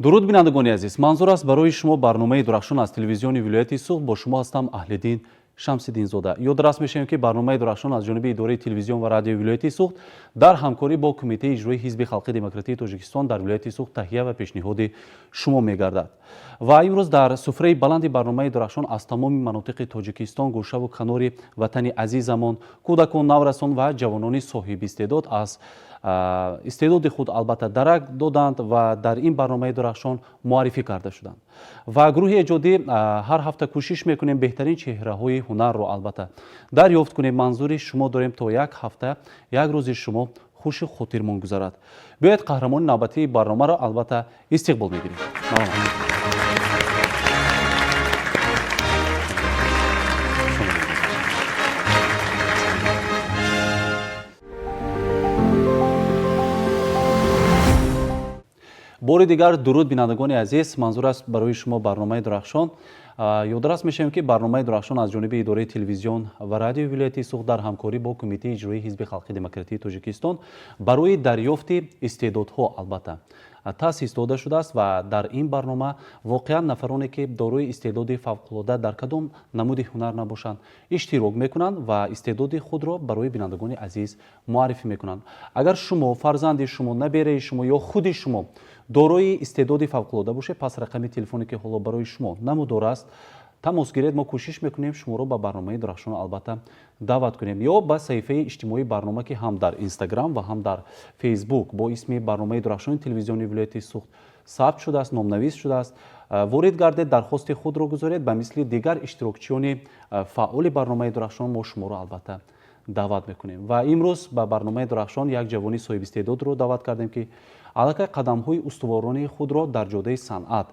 Дуруд, бинандагони азиз! Манзур аст барои шумо барномаи Дурахшон аз телевизиони вилояти Суғд. Бо шумо ҳастам Аҳлиддин Шамсиддинзода. Ёдрас мешавем, ки барномаи Дурахшон аз ҷониби идораи телевизион ва радиои вилояти Суғд дар ҳамкорӣ бо Кумитаи иҷроии Ҳизби халқи демократии Тоҷикистон дар вилояти Суғд таҳия ва пешниҳоди шумо мегардад. Ва имрӯз дар суфраи баланди барномаи Дурахшон аз тамоми манотиқи Тоҷикистон, гӯшаву канори ватани азизамон кӯдакон, наврасон ва ҷавонони соҳибистеъдод аз истеъдоди худ албатта дарак доданд ва дар ин барномаи Дурахшон муаррифӣ карда шуданд. Ва гурӯҳи эҷодӣ ҳар ҳафта кӯшиш мекунем беҳтарин чеҳраҳои ҳунарро албатта дарёфт кунем, манзури шумо дорем, то як ҳафта як рӯзи шумо хушу хотирмон гузарад. Биёед, қаҳрамони навбатии барномаро албатта истиқбол мегирем. Бори дигар дуруд, бинандагони азиз! Манзур аст барои шумо барномаи Дурахшон. Ёдрас мешавем, ки барномаи Дурахшон аз ҷониби идораи телевизион ва радиои вилояти Суғд дар ҳамкорӣ бо Кумитаи иҷроии Ҳизби халқи демократии Тоҷикистон барои дарёфти истеъдодҳо албатта таъсис дода шудааст. Ва дар ин барнома воқеан нафароне, ки дорои истеъдоди фавқулода дар кадом намуди ҳунар набошанд, иштирок мекунанд ва истеъдоди худро барои бинандагони азиз муаррифӣ мекунанд. Агар шумо, фарзанди шумо, набераи шумо ё худи шумо дорои истеъдоди фавқулода бошед, пас рақами телефоне, ки ҳоло барои шумо намудор аст, тамос гиред. Мо кӯшиш мекунем шуморо ба барномаи Дурахшон албатта даъват кунем ё ба саҳифаи иҷтимоии барнома, ки ҳам дар Инстаграм ва ҳам дар Фейсбук бо исми барномаи Дурахшони телевизиони вилояти Суғд сабт шудааст, номнавис шудааст, ворид гардед, дархости худро гузоред. Ба мисли дигар иштирокчиёни фаъоли барномаи Дурахшон мо шуморо албатта даъват мекунем. Ва имрӯз ба барномаи Дурахшон як ҷавони соҳибистеъдодро даъват кардем, ки аллакай қадамҳои устуворонаи худро дар ҷодаи санъат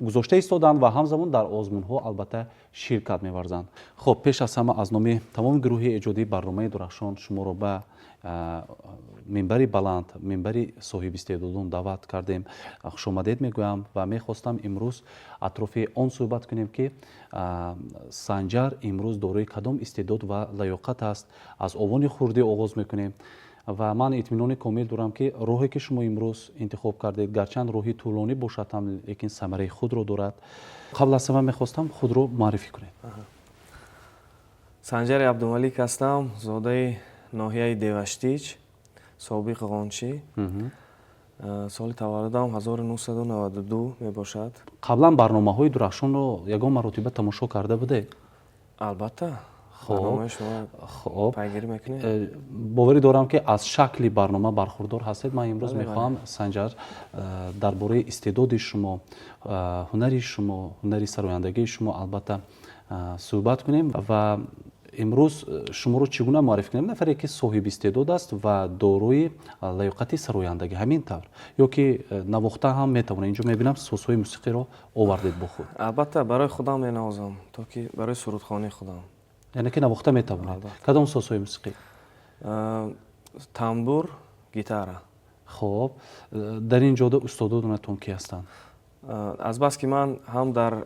гузошта истоданд ва ҳамзамон дар озмунҳо албатта ширкат меварзанд. Хуб, пеш аз ҳама аз номи тамоми гурӯҳи эҷодии барномаи Дурахшон шуморо ба минбари баланд, минбари соҳибистеъдодон даъват кардем, хушомадед мегӯям ва мехостам имрӯз атрофи он суҳбат кунем, ки Санҷар имрӯз дорои кадом истеъдод ва лаёқат аст. Аз овони хурдӣ оғоз мекунем ва ман итминони комил дорам, ки роҳе, ки шумо имрӯз интихоб кардед, гарчанд роҳи тӯлонӣ бошад ҳам, лекин самараи худро дорад. Қабл аз ҳама мехостам худро муаррифӣ кунед. Санҷари Абдумалик ҳастам, зодаи ноҳияи Деваштич, собиқ Ғончӣ. Соли таваллудам 1992 мебошад. Қаблан барномаҳои Дурахшонро ягон маротиба тамошо карда будед? Албатта, барномаи шумо пайгирӣ мекунем. Боварӣ дорам, ки аз шакли барнома бархурдор ҳастед. Ман имрӯз мехоҳам, Санҷар, дар бораи истеъдоди шумо, ҳунари шумо, ҳунари сарояндагии шумо албатта суҳбат кунем. Ва имрӯз шуморо чӣ гуна муаррифӣ кунем? Нафаре, ки соҳибистеъдод аст ва дорои лаёқати сарояндагӣ, ҳамин тавр ё ки навохта ҳам метавонад? Инҷо мебинам, созҳои мусиқиро овардед бо худ. Албатта, барои худам менавозам, то ки барои сурудхонии худам. Яъне ки навохта метавонед? Кадом созҳои мусиқӣ? Тамбур, гитара. Хоб, дар ин ҷода устодонатон ки ҳастанд? Азбаски ман ҳам дар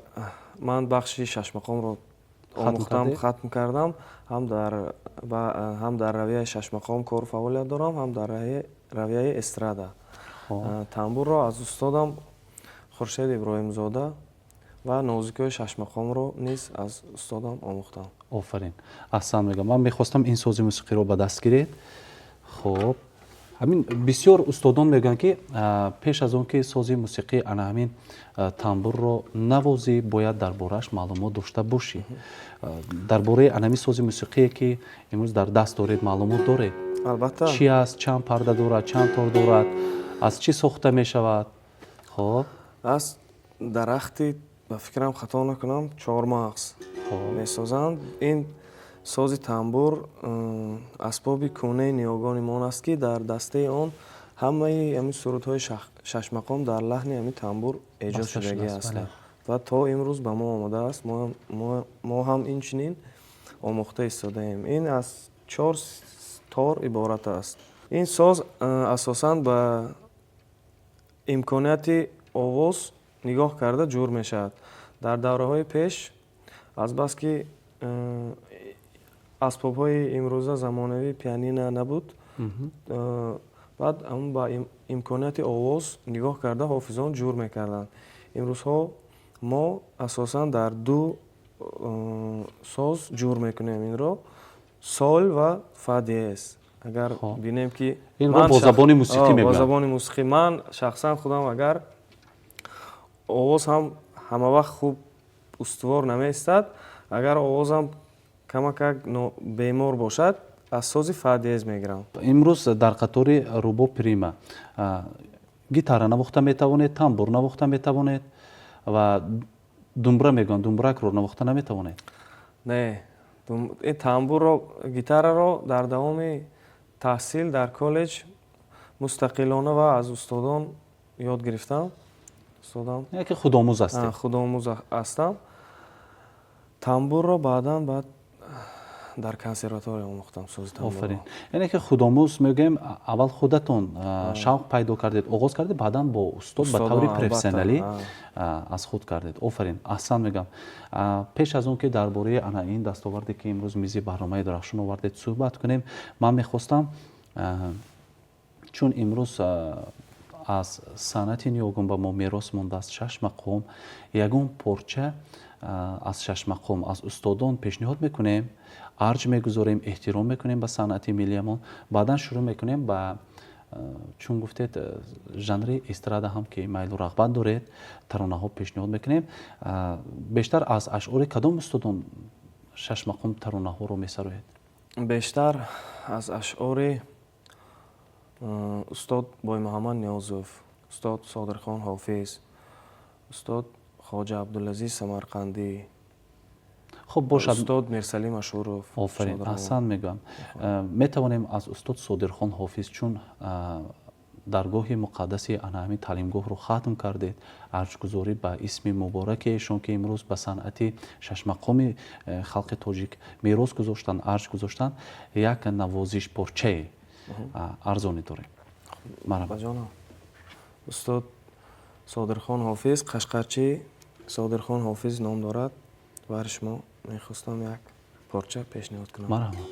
ман бахши шашмақомро омӯхтам, хатм кардам, ҳам дар равияи шашмақом кору фаъолият дорам, ҳам дар равияи эстрада. Тамбурро аз устодам Хуршед Иброҳимзода ва нозикиҳои шашмақомро низ аз устодам омӯхтам. Офарин, аҳсан мегӯям. Ман мехостам ин сози мусиқиро ба даст гиред. Хуб, ҳамин бисёр устодон мегӯянд, ки пеш аз он ки сози мусиқӣ, ана ҳамин тамбурро навозӣ, бояд дар борааш маълумот дошта бошӣ. Дар бораи ана ҳамин сози мусиқие, ки имрӯз дар даст доред, маълумот доред? Албатта. Чӣ аст, чанд парда дорад, чанд тор дорад, аз чӣ сохта мешавад? Хоб. Аз дарахти, ба фикрам, хато накунам, чормағз месозанд. Ин сози тамбур асбоби кӯҳнаи ниёгони мон аст, ки дар дастаи он ҳамаи ҳамин сурудҳои шашмақом дар лаҳни ҳамин тамбур эҷод шудагӣ ҳастанд ва то имрӯз ба мо омадааст. Мо ҳам инчунин омӯхта истодаем. Ин аз чор тор иборат аст. Ин соз асосан ба имконияти овоз нигоҳ карда ҷур мешавад. Дар давраҳои пеш, азбаски асбобҳои имрӯза замонавӣ, пианина набуд, Баъд ба имконияти овоз нигоҳ карда ҳофизон ҷур мекарданд. Имрӯзҳо мо асосан дар ду соз ҷур мекунем инро: сол ва фа диез. Агар бинем ки инро бо забони мусиқӣ мегӯянд. Бо забони мусиқӣ. Ман шахсан худам агар овоз ҳам ҳама вақт хуб устувор намеистад, агар овозам камакак бемор бошад, аз сози фа диез мегирам. Имрӯз дар қатори рубоб прима гитара навохта метавонед, тамбур навохта метавонед ва думбра мегӯянд, думбракро навохта наметавонед? Не, ин тамбурро, гитараро дар давоми таҳсил дар коллеҷ мустақилона ва аз устодон ёд гирифтам. Устодам яке худомӯз ҳастед? Худомӯз ҳастам. Тамбурро баъдан баъд дар консерватория омӯхтам, сози тамбурро. Офарин. Яъне ки худомӯз мегӯем, аввал худатон шавқ пайдо кардед, оғоз кардед, баъдан бо устод ба таври профессионалӣ аз худ кардед. Офарин, аҳсан мегӯям. Пеш аз он ки дар бораи ана ин дастоварде ки имрӯз мизи барномаи Дурахшон овардед суҳбат кунем, ман мехостам, чун имрӯз аз санъати ниёгон ба мо мерос мондааст шаш мақом, ягон порча аз шаш мақом аз устодон пешниҳод мекунем, арҷ мегузорем, эҳтиром мекунем ба санъати миллиямон, баъдан шурӯъ мекунем ба, чун гуфтед, жанри эстрада ҳам ки майлу рағбат доред, таронаҳо пешниҳод мекунем. Бештар аз ашъори кадом устодон шаш мақом таронаҳоро месароед? Бештар аз ашъори устод Боймуҳаммад Ниёзов, устод Содирхон Ҳофиз, устод Хоҷа Абдулазиз Самарқандӣ, хуб бошад, устод Мирсалим Ашуров. Офарин, аҳсан мегӯям. Метавонем аз устод Содирхон Ҳофиз, чун даргоҳи муқаддаси ана ҳамин таълимгоҳро хатм кардед, арҷгузорӣ ба исми мубораки эшон, ки имрӯз ба санъати шашмақоми халқи тоҷик мерос гузоштанд, арҷ гузоштанд, як навозиш порчае арзонӣ дорем. Марҳамат. Устод Содирхон Ҳофиз, Қашқарчи Содирхон Ҳофиз ном дорад. Барои шумо мехостам як порча пешниҳод кунам. Марҳамат.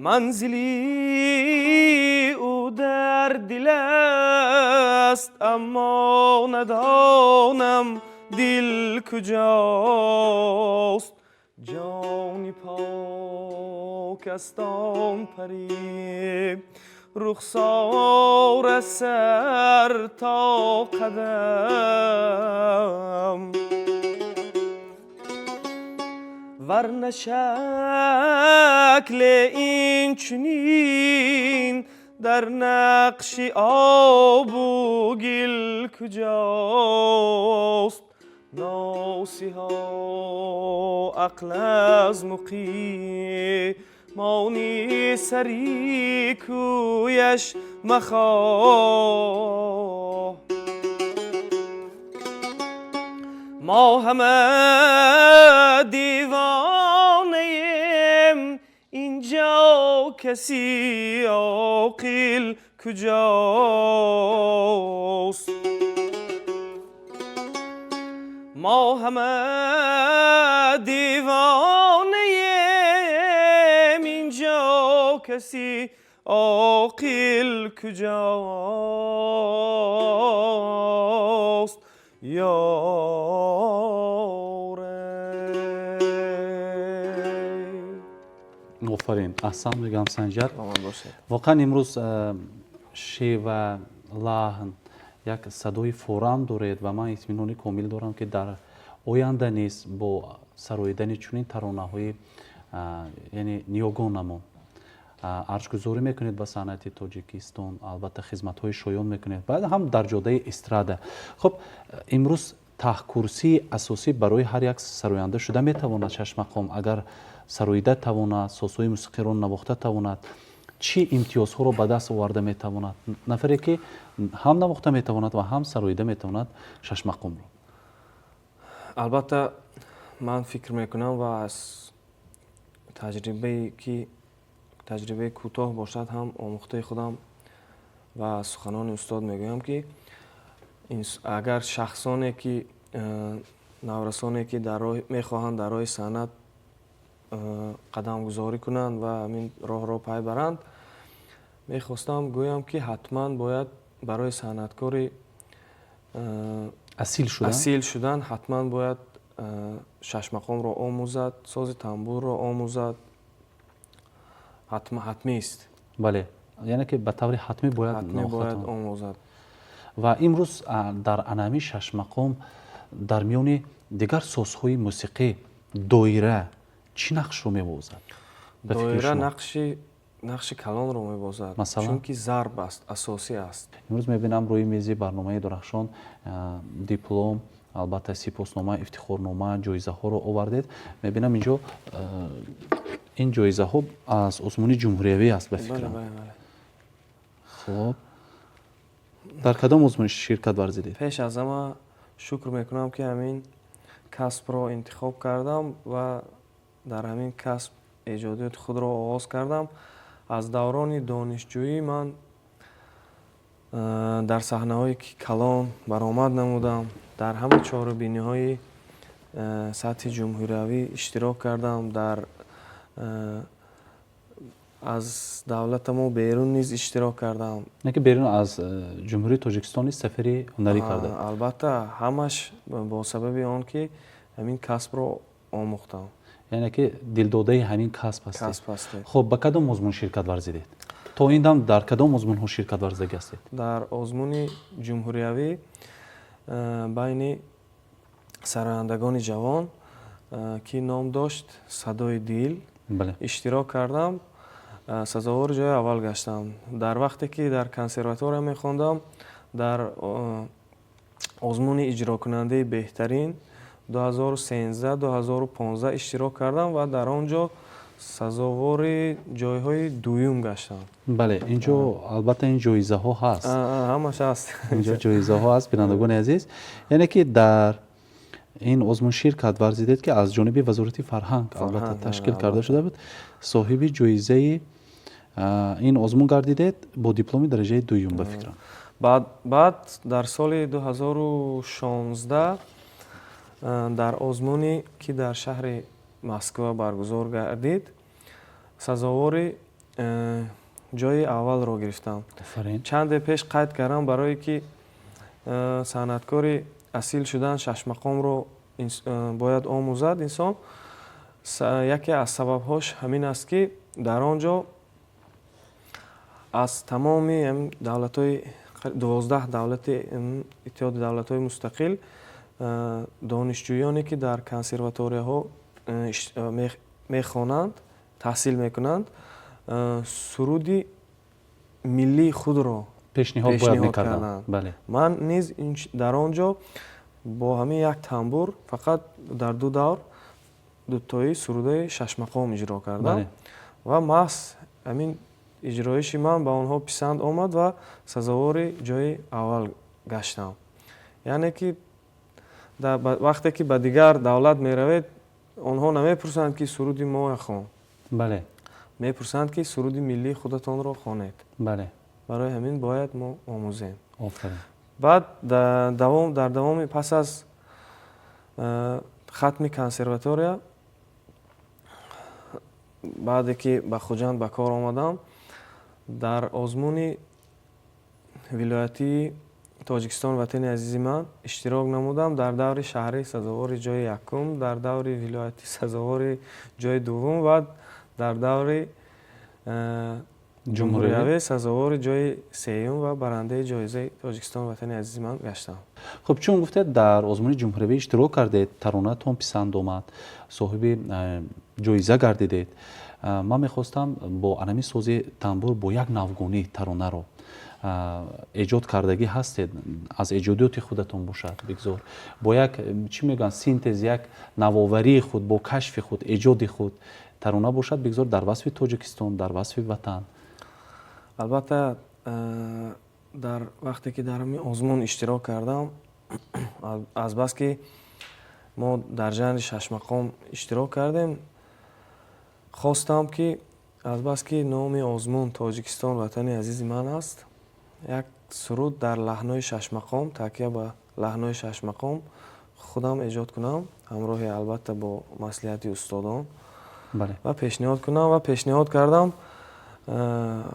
Манзили ӯ дар дил аст, аммо надонам дил куҷост. Ҷони пок аст он парӣ, рухсора сар то қадам. Варна шакле инчунин дар нақши обу гил куҷост? Носиҳо ақл аз муқимони сари кӯяш махоҳ. Мо ҳама девонаем, инҷо каси оқил куҷост? Мо ҳама девонаем, инҷо каси оқил куҷост? Офарин, аҳсан мегӯям, Санҷар. Воқеан имрӯз Шева, лаҳн, як садои форам доред ва ман итминони комил дорам, ки дар оянда низ бо сароидани чунин таронаҳои, яъне ниёгонамон, арҷгузорӣ мекунед ба санъати Тоҷикистон, албатта хизматҳои шоён мекунед, баъд ҳам дар ҷодаи эстрада. Хуб, имрӯз таҳкурсии асосӣ барои ҳар як сароянда шуда метавонад шашмақом. Агар сароида тавонад, созҳои мусиқиро навохта тавонад, чӣ имтиёзҳоро ба даст оварда метавонад нафаре, ки ҳам навохта метавонад ва ҳам сароида метавонад шашмақомро? Албатта, ман фикр мекунам ва аз таҷрибае, ки таҷрибаи кӯтоҳ бошад ҳам, омӯхтаи худам ва аз суханони устод мегӯям, ки агар шахсоне ки наврасоне ки мехоҳанд дар роҳи санъат қадамгузорӣ кунанд ва ҳамин роҳро пай баранд, мехостам гӯям, ки ҳатман бояд барои санъаткори асил шудан, асил шудан ҳатман бояд шашмақомро омӯзад, сози тамбурро омӯзад. Ҳатмист. Бале, яъне ки ба таври ҳатмӣ бояд ҳатмӣ бояд омӯзад. Ва имрӯз дар анами шашмақом дар миёни дигар созҳои мусиқӣ доира чӣ нақшро мебозад? Доира нақши калонро мебозад, чунки зарб аст, асосӣ аст. Имрӯз мебинам, рӯи мези барномаи Дурахшон диплом, албатта сипоснома, ифтихорнома, ҷоизаҳоро овардед. Мебинам, инҷо ин ҷоизаҳо аз озмуни ҷумҳуриявӣ аст, ба фикрам. Хуб, дар кадом озмун ширкат варзидед? Пеш аз ҳама шукр мекунам, ки ҳамин касбро интихоб кардам ва дар ҳамин касб эҷодиёти худро оғоз кардам. Аз даврони донишҷӯӣ ман дар саҳнаҳои калон баромад намудам, дар ҳама чорабиниҳои сатҳи ҷумҳуриявӣ иштирок кардам, дар аз давлатамо берун низ иштирок кардам. Не ки берун аз Ҷумҳурии Тоҷикистон низ сафари ҳунарӣ карда? Албатта, ҳамаш бо сабаби он ки ҳамин касбро омӯхтам. Яъне ки дилдодаи ҳамин касб ҳастед. Касб ҳастед. Хуб, ба кадом озмун ширкат варзидед? То ин дам дар кадом озмунҳо ширкат варзидагӣ ҳастед? Дар озмуни ҷумҳуриявӣ байни сарояндагони ҷавон, ки ном дошт «Садои дил», иштирок кардам, сазовори ҷои аввал гаштам. Дар вақте ки дар консерватория мехондам, дар озмуни иҷрокунандаи беҳтарин 2013, 2015 иштирок кардам ва дар он ҷо сазовори ҷойҳои дуюм гаштам. Бале, инҷо албатта ин ҷоизаҳо ҳаст. Ҳамаш ҳаст. Инҷо ҷоизаҳо ҳаст, бинандагони азиз. Яъне ки дар ин озмун ширкат варзидед, ки аз ҷониби Вазорати фарҳанг албатта ташкил карда шуда буд. Соҳиби ҷоизаи ин озмун гардидед бо дипломи дараҷаи дуюм, ба фикрам. Баъд дар соли 2016 дар озмуне, ки дар шаҳри Москва баргузор гардид, сазовори ҷои аввалро гирифтам. Чанде пеш қайд кардам, барое ки санъаткори асил шудан шашмақомро бояд омӯзад инсон. Яке аз сабабҳош ҳамин аст, ки дар он ҷо аз тамоми давлатҳои, 12 давлати Иттиҳоди Давлатҳои Мустақил, донишҷӯёне, ки дар консерваторияҳо мехонанд, таҳсил мекунанд, суруди миллии худро пешниҳод бояд мекарданд. Ман низ дар он ҷо бо ҳамин як тамбур фақат дар ду давр дутоӣ сурудаи шашмақом иҷро кардам ва маҳз ҳамин иҷроиши ман ба онҳо писанд омад ва сазовори ҷои аввал гаштам. Яъне ки вақте ки ба дигар давлат меравед, онҳо намепурсанд, ки суруди моя хон, мепурсанд, ки суруди миллии худатонро хонед. Барои ҳамин бояд мо омӯзем. Баъд дар давоми пас аз хатми консерватория, баъде ки ба Хуҷанд ба кор омадам, дар озмуни вилоятии «Тоҷикистон ватани азизи ман» иштирок намудам. Дар даври шаҳрӣ сазовори ҷои якум, дар даври вилоятӣ сазовори ҷои дуввум ва дар даври Ҷумҳуриявӣ сазовори ҷои сеюм ва барандаи ҷоизаи Тоҷикистон ватани азизи ман гаштам. Хуб, чун гуфтед, дар озмуни ҷумҳуриявӣ иштирок кардед, таронаатон писанд омад, соҳиби ҷоиза гардидед. Ман мехостам бо анами сози тамбур бо як навгонӣ таронаро эҷод кардагӣ ҳастед, аз эҷодиёти худатон бошад, бигзор бо як, чӣ мегӯянд, синтез, як навоварии худ, бо кашфи худ, эҷоди худ тарона бошад, бигзор дар васфи Тоҷикистон, дар васфи ватан. Албатта, дар вақте ки дар ҳамин озмун иштирок кардам, азбаски мо дар жанри шашмақом иштирок кардем, хостам ки азбаски номи озмун Тоҷикистон ватани азизи ман аст, як суруд дар лаҳнои шашмақом, такя ба лаҳнои шашмақом худам эҷод кунам, ҳамроҳи албатта бо маслиҳати устодон ва пешниҳод кунам ва пешниҳод кардам.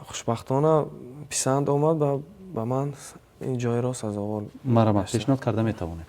Хушбахтона писанд омад ва ба ман ин ҷойро сазовор. Марҳамат, пешниҳод карда метавонед.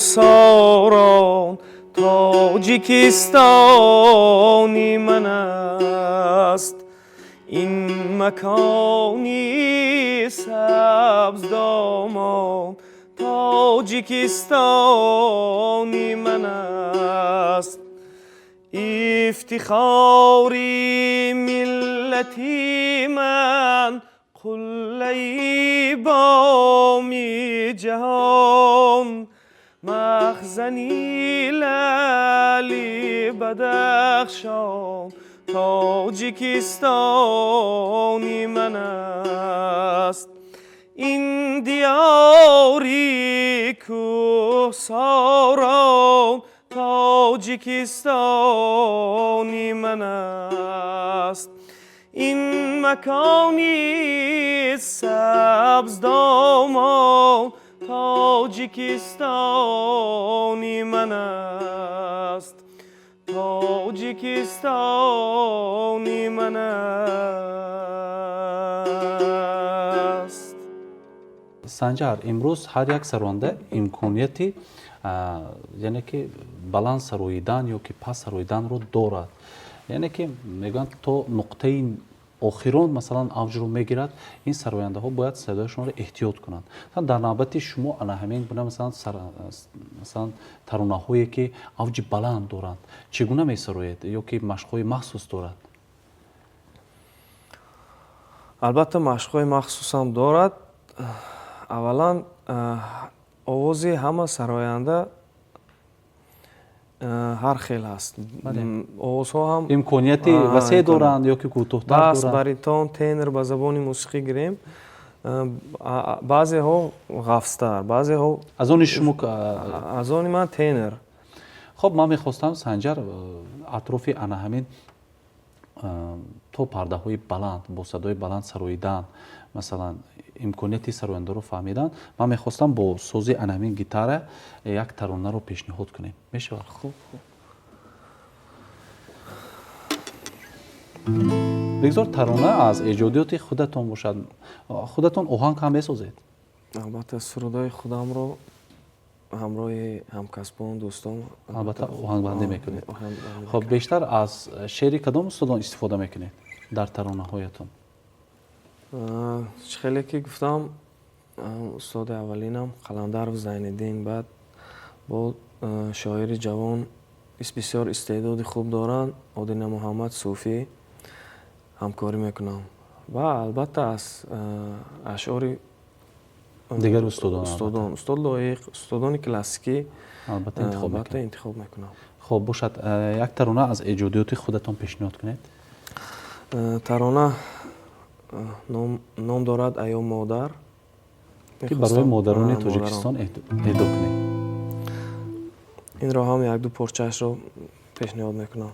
Кӯҳсорон Тоҷикистони ман аст, ин макони сабздомон Тоҷикистони ман аст. Ифтихори миллати ман, қуллаи боми ҷаҳон, махзани лаъли Бадахшон Тоҷикистони ман аст. Ин диёри кӯҳсорон Тоҷикистони ман аст, ин макони сабздомон Тоҷикистони ман аст, Тоҷикистони ман аст. Санҷар, имрӯз ҳар як саронда имконияти, яъне ки баланд сароидан ё ки паст сароиданро дорад. Яъне ки мегӯянд, то нуқтаи охирон, масалан, авҷро мегирад, ин сарояндаҳо бояд садояшонро эҳтиёт кунанд. Масалан, дар навбати шумо ана ҳамин гуна, масалан, таронаҳое ки авҷи баланд доранд, чӣ гуна месароед ё ки машқҳои махсус дорад? Албатта, машқҳои махсусам дорад. Аввалан, овози ҳама сароянда ҳар хел ҳаст. Овозҳо ҳам имконияти васеъ доранд ё ки кӯтоҳтар бас, доранд? Баритон, тенор, ба забони мусиқӣ гирем, баъзеҳо ғафзтар, баъзеҳо аз они шумо аз они ман тенор. Хоб, ман мехостам, Санҷар, атрофи ана ҳамин то пардаҳои баланд бо садои баланд сароидан, масалан, имконияти сарояндаро фаҳмидан, ман мехостам бо сози ана ҳамин гитара як таронаро пешниҳод кунем. Мешавад? Хуб, хуб. Бигзор тарона аз эҷодиёти худатон бошад. Худатон оҳанг ҳам месозед? Албатта, сурудҳои худамро ҳамроҳи ҳамкасбон, дӯстон албатта оҳангбандӣ мекунед. Оҳангбандӣ Хоб, мекунем. Бештар аз шеъри кадом устодон истифода мекунед дар таронаҳоятон? Чӣ хеле ки гуфтам, устоди аввалинам Қаландаров Зайниддин, баъд бо шоири ҷавон, бисёр истеъдоди хуб доранд, Одина Муҳаммад Суфӣ ҳамкорӣ мекунам ва албатта аз ашъори дигар устодон, устодон, устод Лоиқ, устодони классикӣ албатта интихоб албатта мекунед. Интихоб мекунам. Хоб, бошад, як тарона аз эҷодиёти худатон пешниҳод кунед. Тарона ном дорад Аё модар. Ки барои модарони модарон. Тоҷикистон эҳдо кунед. Инро ҳам якду порчаашро пешниҳод мекунам.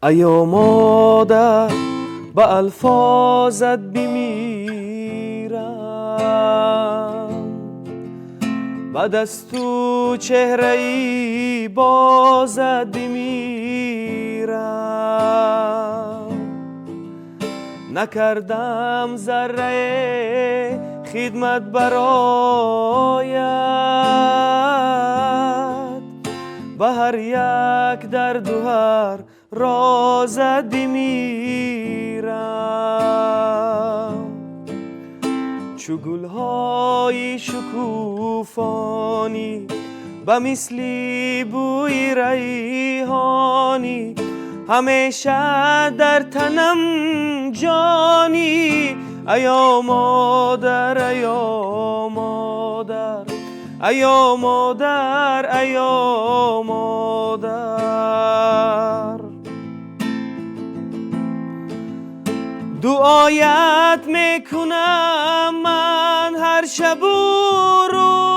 Аё модар, ба алфозат бимирам, ба дасту чеҳраи бозат бимирам. Накардам заррае хидмат бароят, ба ҳар як дарду ҳар розат бимирам. Чу гулҳои шукуфонӣ, ба мисли бӯи райҳонӣ, ҳамеша дар танам ҷонӣ. Аё модар, аё модар, аё модар, аё модар. Дуоят мекунам ман ҳар шабу рӯз,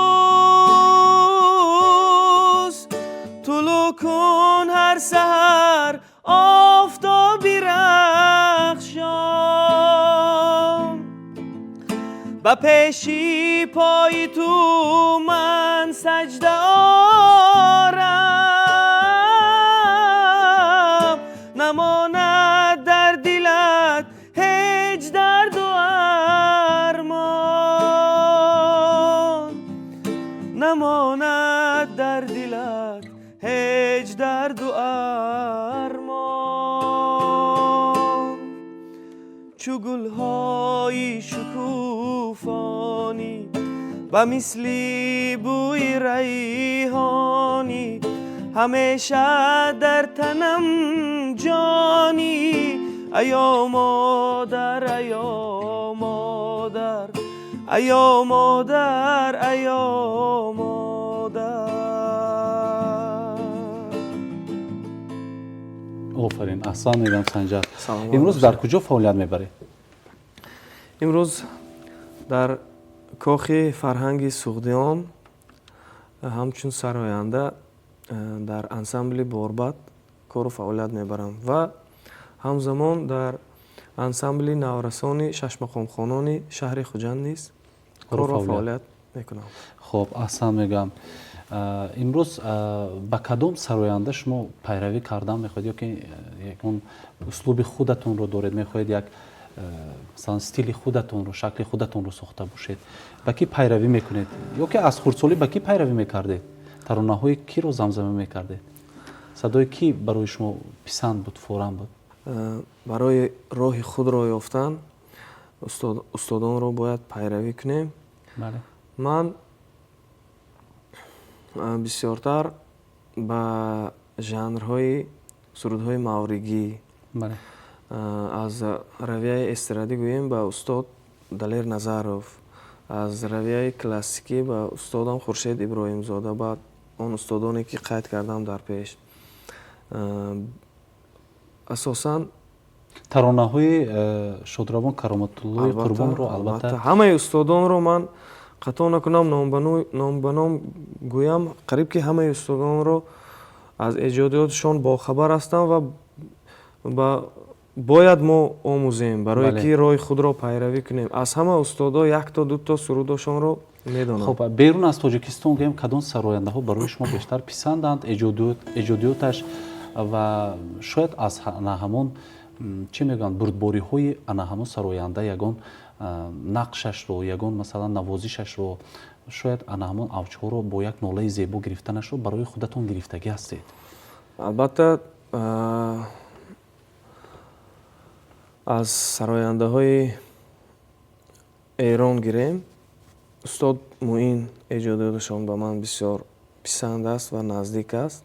тулӯъ кун ҳар саҳар офтоби рахшон. Ба пеши пои ту ман саҷда орам, намонад дар дилат ҳеҷ дарду армон, намонад дар дилат ҳеҷ дарду армон. Чу гулҳои шукуфонӣ, ба мисли бӯи райҳонӣ, ҳамеша дар танам ҷонӣ. Аё модар, аё модар, аё модар, аё модар. Офарин, аҳсан мегӯям, Санҷар. Имрӯз дар куҷо фаъолият мебаред? Имрӯз дар кохи фарҳанги Суғдиён ҳамчун сароянда дар ансамбли Борбад кору фаъолият мебарам ва ҳамзамон дар ансамбли наврасони шашмақомхонони шаҳри Хуҷанд низ кору фаъолият мекунам. Хуб, аҳсан мегӯям. Имрӯз ба кадом сароянда шумо пайравӣ кардан мехоҳед ё ки ягон услуби худатонро доред, мехоҳед як масалан стили худатонро, шакли худатонро сохта бошед? Ба кӣ пайравӣ мекунед ё ки аз хурдсолӣ ба кӣ пайравӣ мекардед? Таронаҳои киро замзама мекардед? Садои кӣ барои шумо писанд буд, форам буд? Барои роҳи худро ёфтан устодонро бояд пайравӣ кунем. Ман бисёртар ба жанрҳои сурудҳои мавригӣ, аз равияи эстрадӣ гӯем ба устод Далер Назаров, аз равияи классикӣ ба устодам Хуршед Иброҳимзода, ба он устодоне ки қайд кардам дар пеш. Асосан таронаҳои шодравон Кароматуллои Қурбонро албатта ҳамаи устодонро ман хато накунам, ном ба ном гӯям, қариб ки ҳамаи устодонро аз эҷодиётшон бохабар ҳастам ва бояд мо омӯзем, барое ки роҳи худро пайравӣ кунем. Аз ҳама устодо якто дуто сурудошонро медонам. Хуб, берун аз Тоҷикистон гӯем, кадом сарояндаҳо барои шумо бештар писанданд, эҷодиёташ ва шояд аз ана ҳамон чӣ мегӯянд, бурдбориҳои ана ҳамон сароянда ягон нақшашро, ягон масалан навозишашро, шояд ана ҳамон авҷҳоро бо як нолаи зебо гирифтанашро барои худатон гирифтагӣ ҳастед? Албатта, аз сарояндаҳои Эрон гирем, устод Муин эҷодиёташон ба ман бисёр писанд аст ва наздик аст.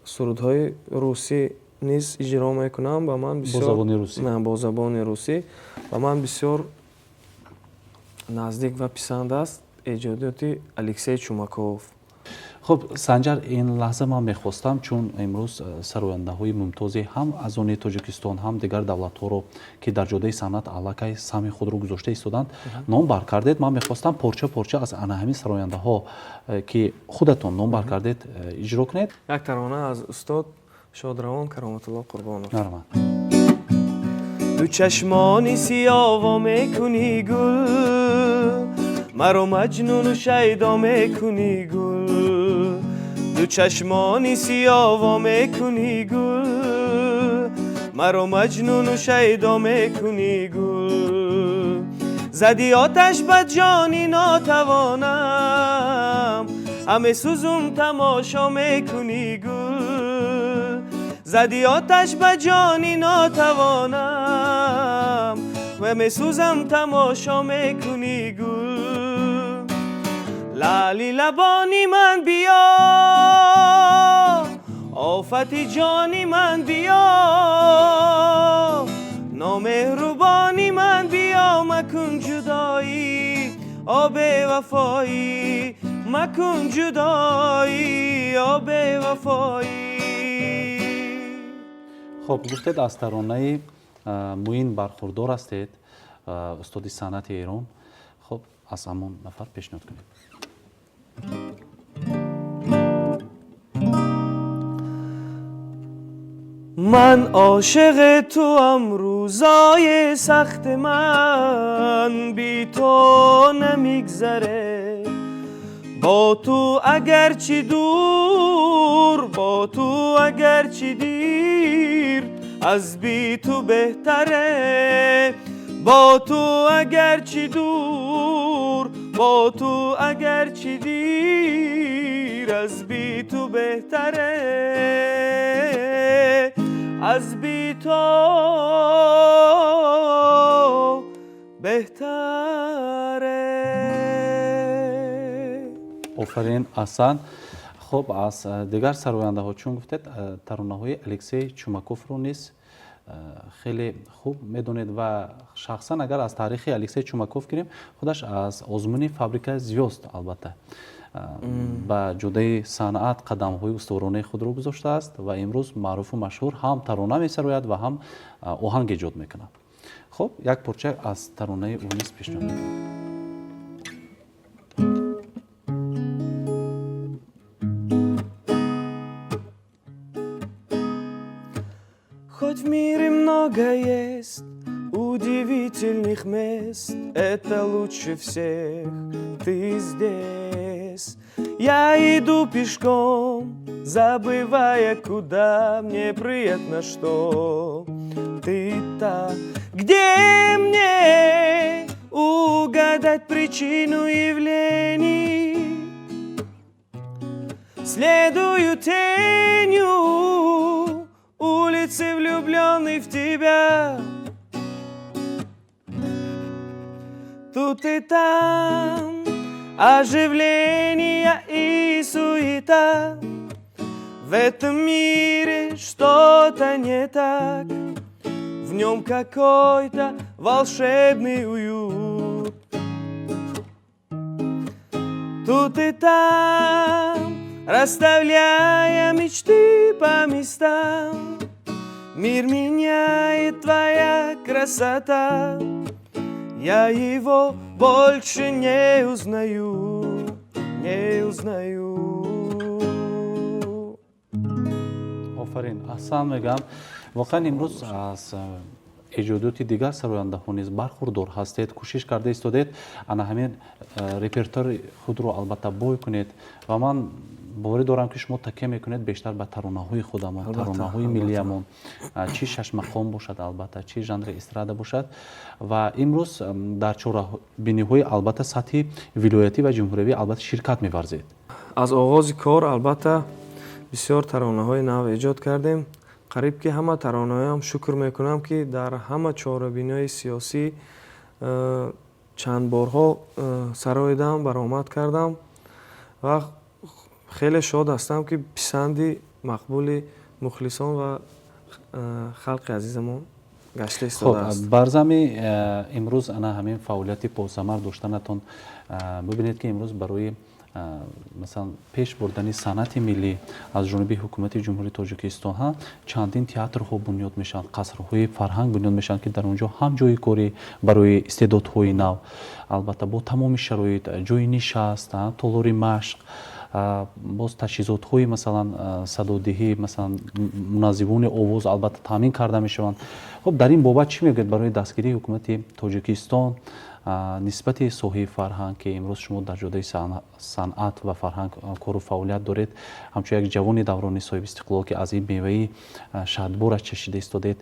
Сурудҳои русӣ низ иҷро мекунам, ба ман бисёр бо забони русӣ? Не, бо забони русӣ ба ман бисёр наздик ва писанд аст эҷодиёти Алексей Чумаков. Хуб, Санҷар, ин лаҳза ман мехостам, чун имрӯз сарояндаҳои мумтозе ҳам аз они Тоҷикистон, ҳам дигар давлатҳоро, ки дар ҷодаи санъат аллакай саҳми худро гузошта истоданд, ном бар кардед. Ман мехостам порча порча аз ана ҳамин сарояндаҳо, ки худатон ном бар кардед, иҷро кунед. Як тарона аз устод Шодравон Кароматулло Қурбонов. Марҳамат. Ду чашмони сиёво мекунӣ гул, маро маҷнуну шайдо мекунӣ гул. Ду чашмони сиёво мекунӣ гул, маро маҷнуну шайдо мекунӣ гул. Зади оташ ба ҷони нотавонам, ҳаме сӯзум тамошо мекунӣ гул. Зади оташ ба ҷони нотавонам, ҳаме сӯзам тамошо мекунӣ гул. Лаъли лабони ман биё, офати ҷони ман биё, номеҳрубони ман биё, макун ҷудоӣ, о бевафоӣ, макун ҷудоӣ, о бевафоӣ. Хуб, гуфтед аз таронаи Муин бархурдор ҳастед, устоди санъати Эрон. Хуб, аз ҳамон нафар пешниҳод кунед. Ман ошиқи туам, рӯзои сахти ман би ту намегзаре. Бо ту агарчи дур, бо ту агарчи дир, аз би ту беҳтаре. Бо ту агарчи дур, бо ту агарчи дир, аз би ту беҳтаре. Аз би ту беҳтаре. Офарин, аҳсан. Хуб, аз дигар сарояндаҳо чун гуфтед, таронаҳои Алексей Чумаковро низ хеле хуб медонед ва шахсан агар аз таърихи Алексей Чумаков гирем, худаш аз озмуни фабрикаи звёзд албатта ба ҷодаи санъат қадамҳои устуворонаи худро гузоштааст ва имрӯз маъруфу машҳур ҳам тарона месарояд ва ҳам оҳанг эҷод мекунад. Хуб, як порча аз таронаи ӯ низ пешниҳод мекунем. Хоть в мире много есть удивительных мест, это лучше всех ты здесь. Я иду пешком, забывая, куда мне приятно, что ты та. Где мне угадать причину явлений? Следую тенью улицы, влюбленный в тебя. Тут и там оживление и суета. В этом мире что-то не так, в нем какой-то волшебный уют. Тут и там, расставляя мечты по местам, мир меняет твоя красота. Я его больше не узнаю, не узнаю. Офарин, аҳсан мегӯям. Воқеан имрӯз аз эҷодиёти дигар сарояндаҳо низ бархурдор ҳастед, кӯшиш карда истодед ана ҳамин репертуари худро албатта бой кунед ва ман боварӣ дорам, ки шумо такя мекунед бештар ба таронаҳои худамон, таронаҳои миллиямон, чӣ шашмақом бошад, албатта, чӣ жанри эстрада бошад. Ва имрӯз дар чорабиниҳои албатта сатҳи вилоятӣ ва ҷумҳуриявӣ албатта ширкат меварзед. Аз оғози кор албатта бисёр таронаҳои нав эҷод кардем. Қариб ки ҳама таронаҳоям, шукр мекунам, ки дар ҳама чорабиниҳои сиёсӣ чанд борҳо сароидам, баромад кардам ва хеле шод ҳастам, ки писанди мақбули мухлисон ва халқи азизамон гашта истодааст. Хуб, бар зами имрӯз ана ҳамин фаъолияти посамар доштанатон, бибинед, ки имрӯз барои масалан пеш бурдани санъати миллӣ аз ҷониби ҳукумати Ҷумҳурии Тоҷикистон ҳа чандин театрҳо бунёд мешаванд, қасрҳои фарҳанг бунёд мешаванд, ки дар он ҷо ҳам ҷои корӣ барои истеъдодҳои нав, албатта бо тамоми шароит, ҷои нишаст, толори машқ, Боз таҷҳизотҳои, масалан, садодиҳӣ, масалан, муназзимони овоз, албатта, таъмин карда мешаванд. Хуб, дар ин бобат чӣ мегӯед барои дастгирии ҳукумати Тоҷикистон нисбати соҳаи фарҳанг, ки имрӯз шумо дар ҷодаи санъат ва фарҳанг кору фаъолият доред, ҳамчун як ҷавони даврони соҳибистиқлол, ки аз ин меваи шаҳдбораш чашида истодед,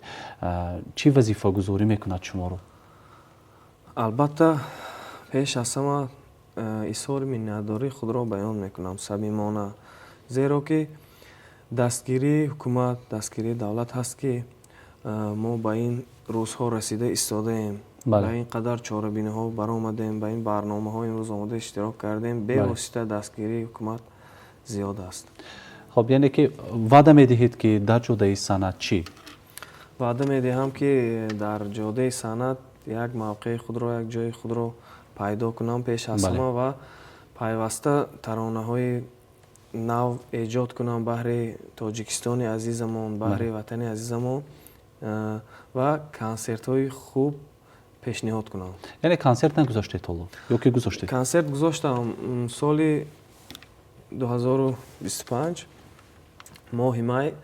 чӣ вазифагузорӣ мекунад шуморо? Албатта, пеш аз ҳама изҳори миннатдории худро баён мекунам самимона, зеро ки дастгирии ҳукумат, дастгирии давлат ҳаст, ки мо ба ин рӯзҳо расида истодаем, ба ин қадар чорабиниҳо баромадем, ба ин барномаҳо имрӯз омода иштирок кардем. Бевосита дастгирии ҳукумат зиёд аст. Хоб, яъне ки ваъда медиҳед, ки дар ҷодаи санъат чӣ? Ваъда медиҳам, ки дар ҷодаи санъат як мавқеи худро, як ҷои худро пайдо кунам пеш аз ҳама ва пайваста таронаҳои нав эҷод кунам баҳри Тоҷикистони азизамон, баҳри ватани азизамон ва консертҳои хуб пешниҳод кунам. Яъне консерт нагузоштед ҳоло ё ки гузоштед? Консерт гузоштам соли 2025, моҳи май,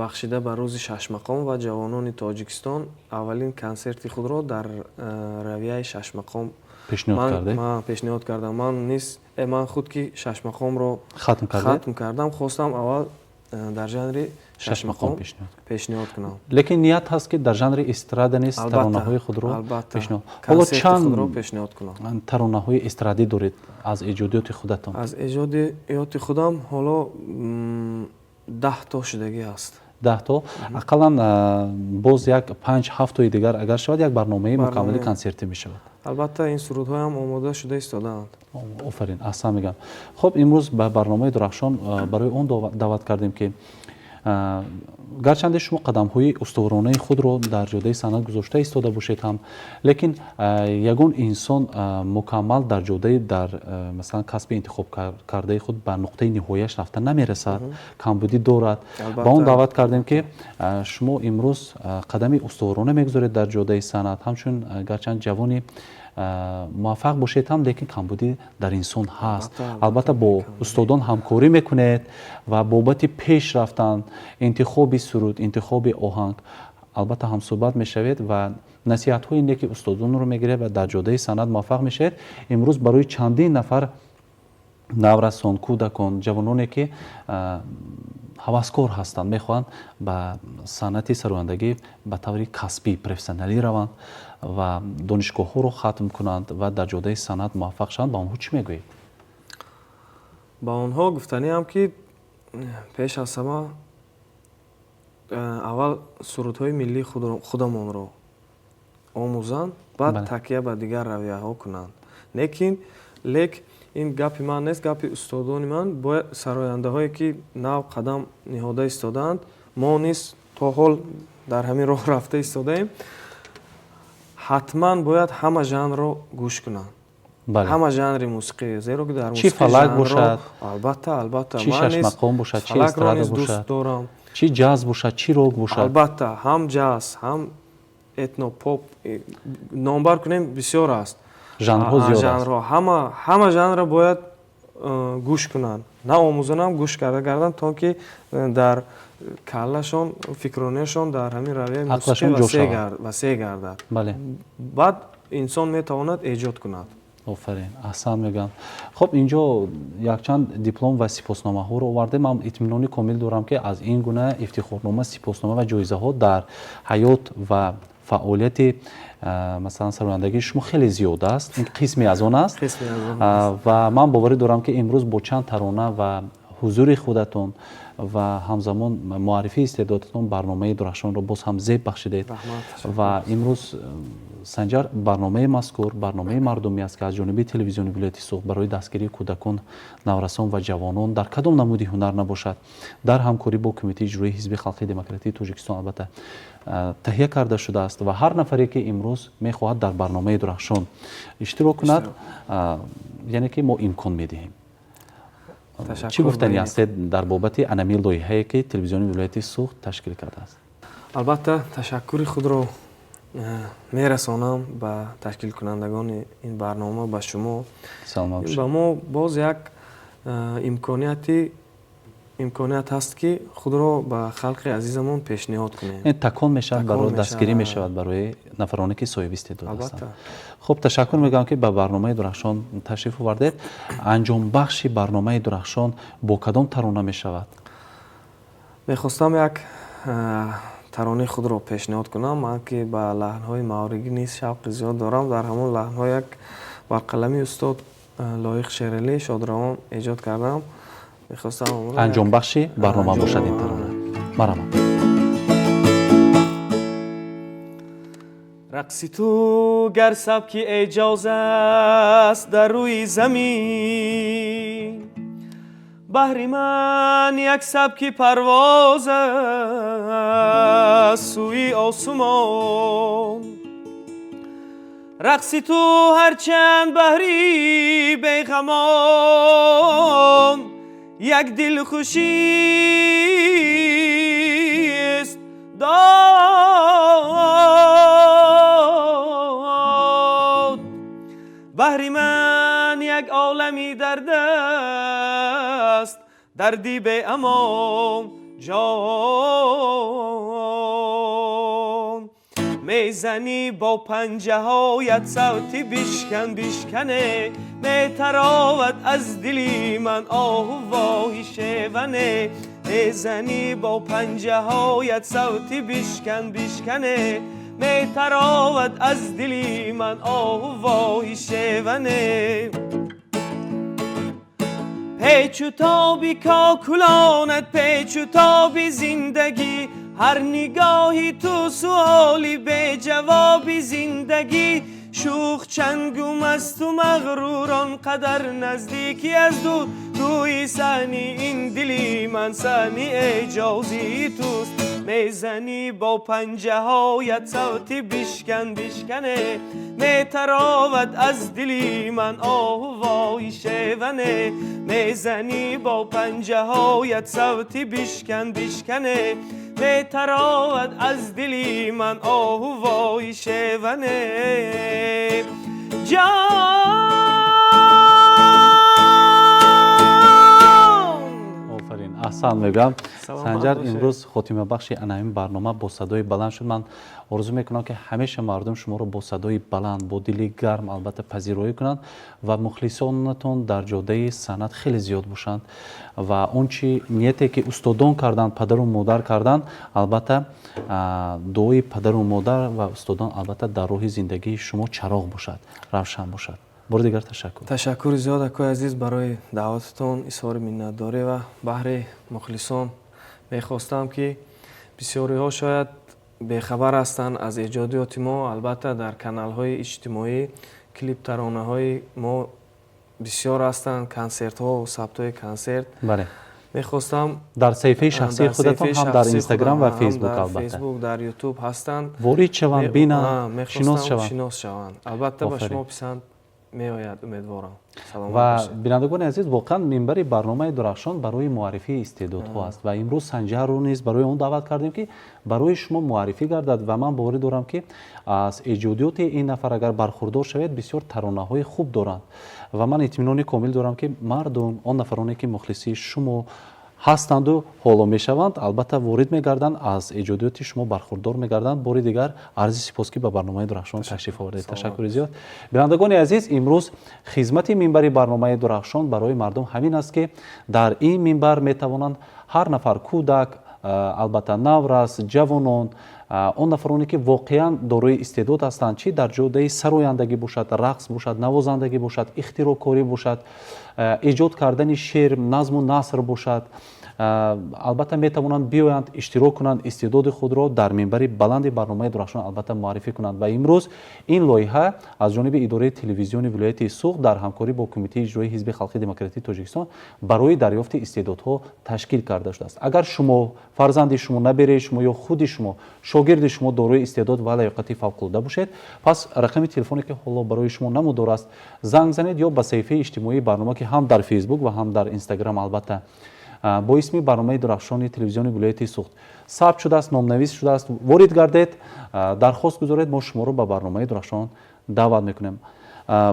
бахшида ба рӯзи шашмақом ва ҷавонони Тоҷикистон, аввалин консерти худро дар равияи шашмақом пешниҳод кардед? Ман пешниҳод кардам. Ман низ, ман худ ки шашмақомро хатм кардед, хатм кардам, хостам аввал дар жанри шашмақом пешниҳод кунам. Лекин ният ҳаст, ки дар жанри эстрада низ таронаҳои худро пешниҳод? Ҳоло чанд пешниҳод кунам. Таронаҳои эстрадӣ доред аз эҷодиёти худатон? Аз эҷодиёти худам ҳоло 10 то шудагӣ аст. 10 то. Ақаллан боз як панҷ ҳафтои дигар агар шавад, як барномаи мукаммали консертӣ мешавад. Албатта, ин сурудҳоям омода шуда истодаанд. Офарин, аҳсан мегӯям. Хуб, имрӯз ба барномаи Дурахшон барои он даъват кардем, ки гарчанде шумо қадамҳои устуворонаи худро дар ҷодаи санъат гузошта истода бошед ҳам, лекин ягон инсон мукаммал дар ҷодаи, дар, масалан, касби интихоб кардаи худ ба нуқтаи ниҳояш рафта намерасад, камбудӣ дорад. Ба он даъват кардем, ки шумо имрӯз қадами устуворона мегузоред дар ҷодаи санъат, ҳамчун гарчанд ҷавони муваффақ бошед ҳам, лекин камбудӣ дар инсон ҳаст. Албатта, бо устодон ҳамкорӣ мекунед ва бобати пеш рафтан, интихоби суруд, интихоби оҳанг, албатта, ҳамсӯҳбат мешавед ва насиҳатҳои неки устодонро мегиред ва дар ҷодаи санъат муваффақ мешавед. Имрӯз барои чандин нафар наврасон, кӯдакон, ҷавононе, ки ҳаваскор ҳастанд, мехоҳанд ба санъати сарояндагӣ ба таври касбӣ, профессионалӣ раванд ва донишгоҳҳоро хатм кунанд ва дар ҷодаи санъат муваффақ шаванд, ба онҳо чӣ мегӯед? Ба онҳо гуфтаниам, ки пеш аз ҳама аввал сурудҳои миллии худамонро омӯзанд, баъд такя ба дигар равияҳо кунанд. Лекин лек ин гапи ман нест, гапи устодони ман. Бояд сарояндаҳое, ки нав қадам ниҳода истодаанд, мо низ то ҳол дар ҳамин роҳ рафта истодаем, ҳатман бояд ҳама жанрро гӯш кунанд, ҳама жанри мусиқӣ, зеро ки дар чӣ фалак бошад, албатта, албатта. Чӣ шашмақом бошад, чӣ эстрада бошад, дорам. Чӣ ҷаз бошад, чӣ рок бошад. Албатта, ҳам ҷаз, ҳам этнопоп, номбар кунем, бисёр аст. Жанрҳо зиёд. Жанрҳо, ҳама жанрро бояд гӯш кунанд, на омӯзонам, гӯш карда гарданд, то ки дар каллашон, фикронияшон дар ҳамин равияи мусиқӣ васеъ гардад. Баъд инсон метавонад эҷод кунад. Офарин, аҳсан мегӯям. Хуб, инҷо якчанд диплом ва сипосномаҳоро овардем. Ман итминони комил дорам, ки аз ин гуна ифтихорнома, сипоснома ва ҷоизаҳо дар ҳаёт ва фаъолияти, масалан, сарояндагии шумо хеле зиёд аст. Ин қисме аз он аст ва ман боварӣ дорам, ки имрӯз бо чанд тарона ва ҳузури худатон ва ҳамзамон муаррифии истеъдодатон барномаи Дурахшонро боз ҳам зеб бахшидед. Ва имрӯз, Санҷар, барномаи мазкур барномаи мардумӣ аст, ки аз ҷониби телевизиони вилояти Суғд барои дастгирии кӯдакон, наврасон ва ҷавонон дар кадом намуди ҳунар набошад, дар ҳамкорӣ бо Кумитаи иҷроии Ҳизби халқии демократии Тоҷикистон, албатта, таҳия карда шудааст. Ва ҳар нафаре, ки имрӯз мехоҳад дар барномаи Дурахшон иштирок кунад, яъне ки мо имкон медиҳем. Чӣ гуфтанӣ ҳастед дар бобати анами лоиҳае, ки телевизиони вилояти Суғд ташкил кардааст? Албатта, ташаккури худро мерасонам ба ташкилкунандагони ин барнома, ба шумо. Ба мо боз як Имконият ҳаст, ки худро ба халқи азизамон пешниҳод кунем. Такон мешавад, барои дастгирӣ мешавад барои нафароне, ки соҳиби истеъдод ҳастанд. Хуб, ташаккур мегӯям, ки ба барномаи Дурахшон ташриф овардед. Анҷомбахши барномаи Дурахшон бо кадом тарона мешавад? Мехостам як таронаи худро пешниҳод кунам. Ман ки ба лаҳнҳои мавригӣ низ шавқи зиёд дорам, дар ҳамон лаҳнҳо як бар қалами устод Лоиқ Шералӣ Шодравон эҷод кардам. Мехостам анҷомбахши барнома бошад ин тарона. Марҳамат. Рақси ту гар сабки эъҷоз аст дар рӯи замин, баҳри ман як сабки парвоз аст сӯи осумон. Рақси ту ҳарчанд баҳри беғамон як дилхушист дод, баҳри ман як олами дард аст, дарди беамон ҷон. Мезанӣ бо панҷаҳоят савти бишкан бишкане, метаровад аз дили ман оҳу воҳи шеване. Мезанӣ бо панҷаҳоят савти бишкан бишкане, метаровад аз дили ман оҳу воҳи шеване. Печу тоби кокулонат, печу тоби зиндагӣ, ҳар нигоҳи ту суоли беҷавоби зиндагӣ. Шӯх чангу масту мағрур он қадар наздикӣ аз дур, рӯи саҳни ин дили ман саҳни эъҷози туст. Мезанӣ бо панҷаҳоят савти бишкан бишкане, метаровад аз дили ман оҳу воҳи шеване. Мезанӣ бо панҷаҳоят савти бишкан бишкане, метаровад аз дили ман оҳу воҳи шеване. Ҷон! Офарин, аҳсан мегӯям. Санҷар, имрӯз хотимабахши ана ҳамин барнома бо садои баланд шуд. Ман орзу мекунам, ки ҳамеша мардум шуморо бо садои баланд, бо дили гарм албатта пазироӣ кунанд ва мухлисонатон дар ҷодаи санъат хеле зиёд бошанд ва он чи нияте, ки устодон карданд, падару модар карданд, албатта дуои падару модар ва устодон албатта дар роҳи зиндагии шумо чароғ бошад, равшан бошад. Бори дигар ташаккур. Ташаккури зиёд, акои азиз, барои даъвататон изҳори миннатдорӣ ва баҳри мухлисон мехостам, ки бисёриҳо шояд бехабар ҳастанд аз эҷодиёти мо. Албатта, дар каналҳои иҷтимоӣ клип таронаҳои мо бисёр ҳастанд, консертҳо, сабтҳои консерт. Мехостам Дар саҳифаи шахсии худатон ҳам дар Инстаграм ва Фейсбук, албатта. Фейсбук, дар Ютуб ҳастанд. Ворид шаванд, бинанд, шинос шаванд. Шинос шаванд, албатта, ба шумо писанд меояд, умедворам. Ва бинандагони азиз, воқеан минбари барномаи Дурахшон барои муаррифии истеъдодҳо аст ва имрӯз Санҷарро низ барои он даъват кардем, ки барои шумо муаррифӣ гардад. Ва ман боварӣ дорам, ки аз эҷодиёти ин нафар агар бархурдор шавед, бисёр таронаҳои хуб доранд ва ман итминони комил дорам, ки мардум, он нафароне, ки мухлисии шумо ҳастанду ҳоло мешаванд, албатта ворид мегарданд, аз эҷодиёти шумо бархурдор мегарданд. Бори дигар арзи сипос, ки ба барномаи Дурахшон ташриф овардед. Ташаккури зиёд. Бинандагони азиз, имрӯз хизмати минбари барномаи Дурахшон барои мардум ҳамин аст, ки дар ин минбар метавонанд ҳар нафар, кӯдак, албатта наврас, ҷавонон, он нафароне, ки воқеан дорои истеъдод ҳастанд, чӣ дар ҷодаи сарояндагӣ бошад, рақс бошад, навозандагӣ бошад, ихтироъкорӣ бошад, эҷод кардани шеър, назму наср бошад, албатта метавонанд биёянд, иштирок кунанд, истеъдоди худро дар минбари баланди барномаи Дурахшон албатта муаррифӣ кунанд. Ва имрӯз ин лоиҳа аз ҷониби идораи телевизиони вилояти Суғд дар ҳамкорӣ бо Кумитаи иҷроии Ҳизби халқи демократии Тоҷикистон барои дарёфти истеъдодҳо ташкил карда шудааст. Агар шумо, фарзанди шумо, набераи шумо ё худи шумо, шогирди шумо дорои истеъдод ва лаёқати фавқулода бошед, пас рақами телефоне, ки ҳоло барои шумо намудор аст, занг занед ё ба саҳифаи иҷтимоии барнома, ки ҳам дар Фейсбук ва ҳам дар Инстаграм албатта бо исми барномаи Дурахшони телевизиони вилояти Суғд сабт шудааст, номнавис шудааст, ворид гардед, дархост гузоред, мо шуморо ба барномаи Дурахшон даъват мекунем.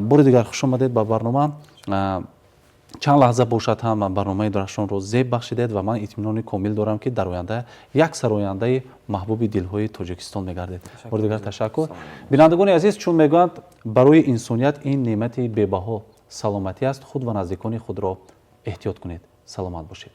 Бори дигар хуш омадед ба барнома. Чанд лаҳза бошад ҳам, барномаи Дурахшонро зеб бахшидед ва ман итминони комил дорам, ки дар оянда як сарояндаи маҳбуби дилҳои Тоҷикистон мегардед. Бори дигар ташаккур. Бинандагони азиз, чун мегӯянд, барои инсоният ин неъмати бебаҳо саломатӣ аст. Худ ва наздикони худро эҳтиёт кунед, саломат бошед.